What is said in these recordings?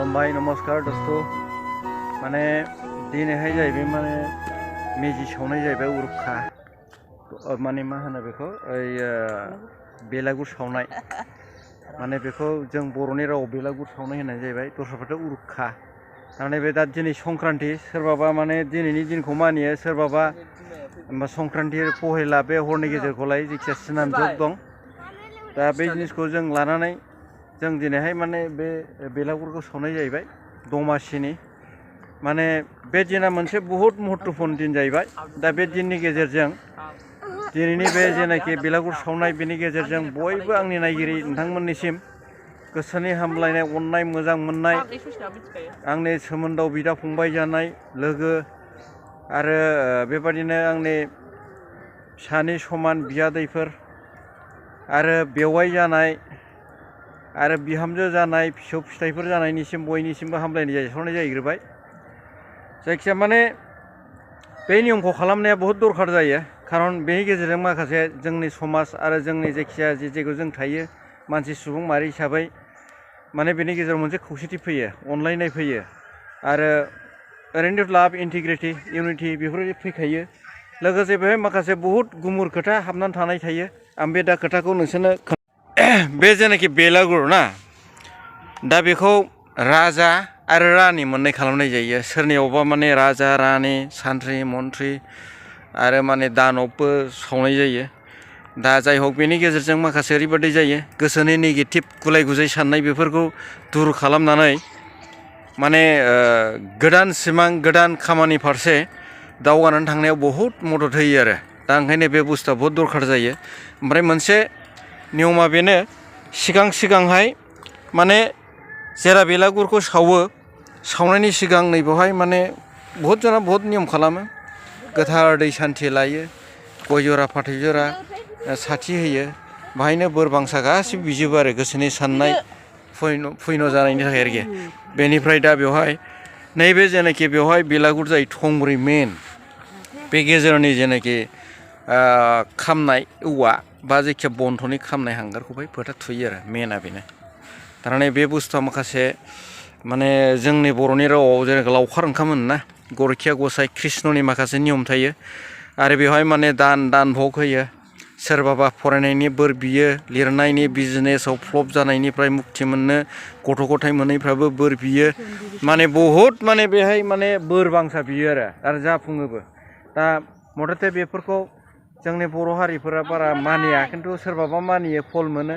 खुलुमबाय नमस्कार दोस्तों माने दिनैहाय जाहैबाय माने मेजि सावनाय जाहैबाय उरुखा माने मा होनो बेखौ बेलागुर सावनाय माने बेखौ जों बर'नि रावाव बेलागुर सावनाय होननाय जाहैबाय दस्राफ्राथ' उरुखा थारमाने बे दा दिनै संक्रान्ति सोरबाबा माने दिनैनि दिनखौ मानियो सोरबाबा संक्रान्ति पहेला बे हरनि गेजेरखौलाय जायखिया स्नान जग दं दा बे जिनिसखौ जों लानानै जों दिनैहाय माने बे बेलागुरखौ सावनाय जाहैबाय दमासिनि माने बे दिना मोनसे बहुत महत्वपूर्ण दिन जाहैबाय दा बे दिननि गेजेरजों दिनैनि बे जेनाखि बेलागुर सावनाय बेनि गेजेरजों बयबो आंनि नायगिरि नोंथांमोननिसिम गोसोनि हामलायनाय अननाय मोजां मोननाय आंनि सोमोन्दोआव बिदा फंबाय जानाय लोगो आरो बेबादिनो आंनि फिसानि समान बियादैफोर आरो बेवाइ जानाय आरो बिहामजो जानाय फिसौ फिथाइफोर जानायनिसिम बयनिसिमबो हामलायनाय जासिहरनाय जाहैग्रोबाय जायखिया माने बे नियमखौ खालामनाया बहुत दरखार जायो खारन बेनि गेजेरजों माखासे जोंनि समाज आरो जोंनि जायखिया जे जायगायाव जों थायो मानसि सुबुं माहारि हिसाबै माने बेनि गेजेराव मोनसे खौसेथि फैयो अनलायनाय फैयो आरो ओरैनो लाभ इन्टिग्रिटि इउनिटि बेफोरबायदि फैखायो लोगोसे बेहाय माखासे बहुत गुमुर खोथा हाबनानै थानाय थायो आं बे दा खोथाखौ नोंसोरनो बे जेनाखि बेलागुर ना दा बेखौ राजा आरो रानि मोननै खालामनाय जायो सोरनियावबा माने राजा रानि सान्थ्रि मन्थ्रि आरो माने दानबबो सावनाय जायो दा जाय हक बेनि गेजेरजों माखासे ओरैबायदि जायो गोसोनि नेगेटिभ गुलाय गुजाय साननाय बेफोरखौ दुर खालामनानै माने गोदान सिमां गोदान खामानि फारसे दावगानानै थांनायाव बहुत मदद होयो आरो दा ओंखायनो बे बुस्थुआ बहुत दरखार जायो ओमफ्राय मोनसे नियमा बेनो सिगांहाय माने जेरा बेलागुरखौ सावनायनि सिगां नैबेवहाय माने बहुत जना बहुत नियम खालामो गोथार दै सान्थि लायो गय जरा फाथै जरा साथि होयो बाहायनो बोर बांसा गासिबो बिजोबो आरो गोसोनि साननाय फैन' जानायनि थाखाय आरोखि बेनिफ्राय दा बेवहाय नैबे जेनाखि बेवहाय बेलागुर जायो थंब्रै मेन बे गेजेरनि जेनाखि खामनाय औवा बा जायखिया बन्थ'नि खामनाय हांगारखौहाय फोथा थुयो आरो मेना बेनो थारमाने बे बुस्थुआ माखासे माने जोंनि बर'नि रावाव जेनेबा लावखार ओंखाम होनोना गरखिया गसाइ कृष्णनि माखासे नियम थायो आरो बेवहाय माने दान भग होयो सोरबाबा फरायनायनि बोर बियो लिरनायनि बिजनेसाव फ्लप जानायनिफ्राय मुक्ति मोननो गथ' गथाय मोनैफ्राबो बोर बियो माने बहुत माने बेहाय माने बोर बांसा बियो आरो जाफुङोबो दा मथथे बेफोरखौ जोंनि बर' हारिफोरा बारा मानिया खिन्थु सोरबाबा मानियो फल मोनो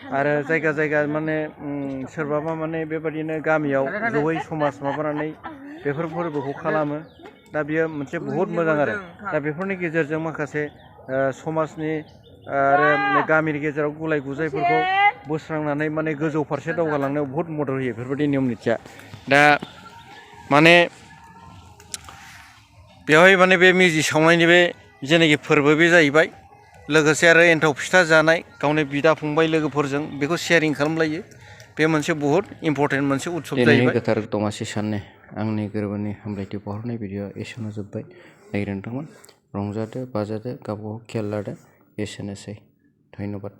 आरो जायगा माने सोरबाबा माने बेबादिनो गामियाव जयै समाज माबानानै बेफोर फोरबोखौ खालामो दा बियो मोनसे बहुत मोजां आरो दा बेफोरनि गेजेरजों माखासे समाजनि आरो गामिनि गेजेराव गुलाय गुजायफोरखौ बोस्रांनानै माने गोजौ फारसे दावगालांनायाव बहुत मदद होयो बेफोरबायदि नियम निथिया दा माने बेवहाय माने बे मेजि सावनायनि बे जेनाखि फोरबो बे जाहैबाय लोगोसे आरो एन्थाव फिथा जानाय गावनि बिदा फंबाय लोगोफोरजों बेखौ शेयारिं खालामलायो बे मोनसे बहुत इम्पर्टेन्ट मोनसे उत्सब जाहैबाय गोथार दमासि साननि आंनि गोरबोनि हामलायथि बावहरनाय भिडिअआ एसेयावनो जोब्बाय नायगिरि नोंथांमोन रंजादो बाजादो गावबागाव खेल लादो एसेनोसै धन्यबाद।